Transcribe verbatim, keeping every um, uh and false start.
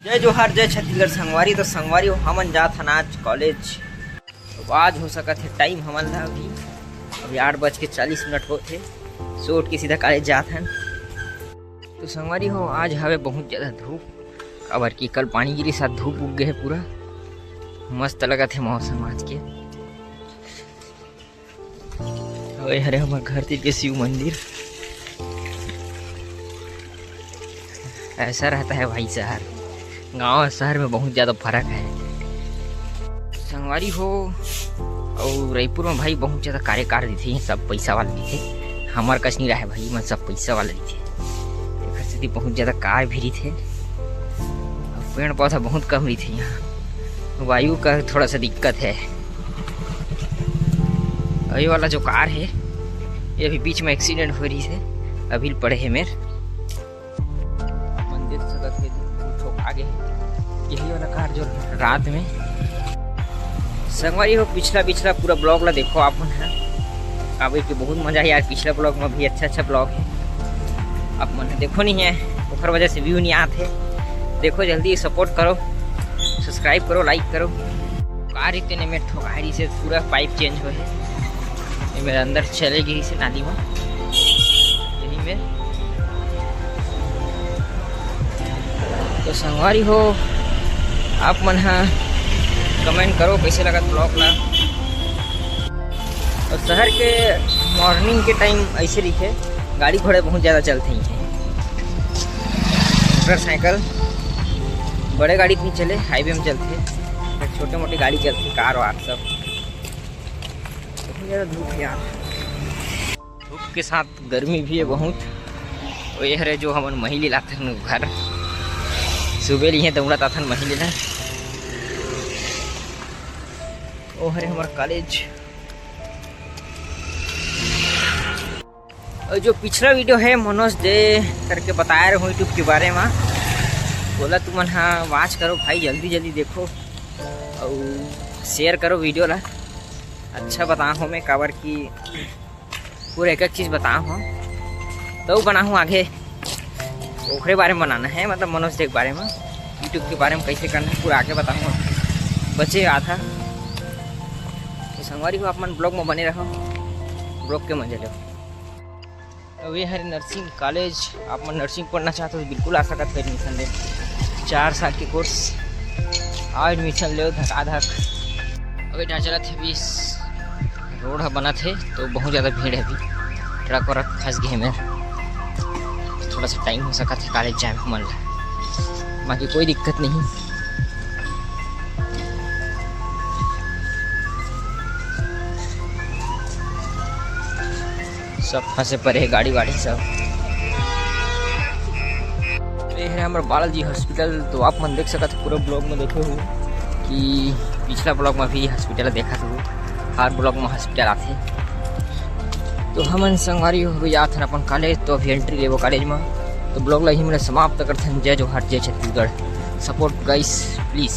जय जोहार, जय छत्तीसगढ़ संगवारी। तो संगवारी हो, हमन जात हन आज कॉलेज। तो आज हो सकत हे टाइम हमन ला अभी, अभी आठ बज के चालीस मिनट होत हे। सो उठ के सीधा कॉलेज जात हन। तो संगवारी हो, आज हवे बहुत ज्यादा धूप, काबर कि कल पानी गिरी साथ धूप उग गए हे पूरा। मस्त लगत हे मौसम आज के। अउ ये हरे हमर घर तीर के शिव मंदिर। ऐसा रहता है भाई शहर, गांव और शहर में बहुत ज्यादा फर्क है संगवारी हो। अउ रायपुर में भाई बहुत ज्यादा कार्यकार देथे, ये सब पैसा वाला देथे, हमर कस नहीं रहे भाई, मन सब पैसा वाला देथे। एकर सेती बहुत ज्यादा कार भी रहिथे, अउ पेड़ पौधा बहुत कम रहिथे यहाँ, वायु का थोड़ा सा दिक्कत है। अउ ये वाला जो कार है, ये अभी बीच में एक्सीडेंट हो रही है, अभी पड़े है मेर। आप मन देख सकत हे, दू ठो आगे हे। यही वाला कार जो रात में संगवारी हो, पिछला, पिछला पूरा ब्लॉग ला देखो आप मन ह। काबर कि बहुत मजा आया यार, पिछला ब्लॉग में भी अच्छा, अच्छा ब्लॉग है, आप मन ह देखो नहीं है, ओकर वजह से व्यू नहीं आत है। देखो जल्दी, सपोर्ट करो, सब्सक्राइब करो, लाइक करो। कार इतने में ठोकाई रही से पूरा पाइप चेंज हो है, ये मेरे अंदर चले गई से नाली में, यही में। तो संगवारी हो, आप मन ह कमेंट करो कैसे लगत ब्लॉग ला। और शहर के मॉर्निंग के टाइम ऐसे रहिथे, गाड़ी घोड़े बहुत ज्यादा चलते ही हैं, मोटरसाइकिल, बड़े गाड़ी नहीं चले, हाईवे में चलते, छोटे मोटे गाड़ी चलते, कार वार सब। बहुत ज्यादा धूप है यार, धूप के साथ गर्मी भी है बहुत। वो ये हरे जो हमन महिली लाथन घर, सुबह लिए दौड़त आथन महिली ला। वो हरे हमर कॉलेज। और जो पिछला वीडियो है मनोज दे करके बताए रहूँ यूट्यूब के बारे में, बोला तुमन हाँ वॉच करो भाई, जल्दी जल्दी देखो और शेयर करो वीडियो ला। अच्छा बता हो मैं काबर की पूरा एक एक चीज़ बता हो तो बना हूँ आगे ओकरे बारे में बनाना है, मतलब मनोज दे के बारे में, यूट्यूब के बारे में कैसे करना है पूरा आगे बताऊँगा। बचे आधा तो संगवारी हो, आप मन ब्लॉग में बने रहो, ब्लॉग के मजे लो। अब ये हरे नर्सिंग कॉलेज, आप मन नर्सिंग पढ़ना चाहते हो तो बिल्कुल आ सकत हो एडमिशन ले। चार साल के कोर्स, आओ एडमिशन ले धका धक। अभी ढांचा चलत हे, अभी रोड ह बनत हे तो बहुत ज़्यादा भीड़ है, अभी ट्रक वरक फंस गए में, थोड़ा सा टाइम हो सकत है कॉलेज जाए में हमन ला, बाकी कोई दिक्कत नहीं। सब फंसे पड़े हैं गाड़ी वाड़ी सब। ये है हमारा बालाजी हॉस्पिटल, तो आप मन देख सकत हो पूरा ब्लॉग में देखे हो कि पिछला ब्लॉग में भी हॉस्पिटल देखा था, हर ब्लॉग में हॉस्पिटल आते। तो हमन संगवारी हो जात हन अपन कॉलेज, तो अभी एंट्री लेबो कॉलेज में। तो ब्लॉग ला ही मैंने समाप्त करथन। जय जोहार, जय छत्तीसगढ़। Support guys please.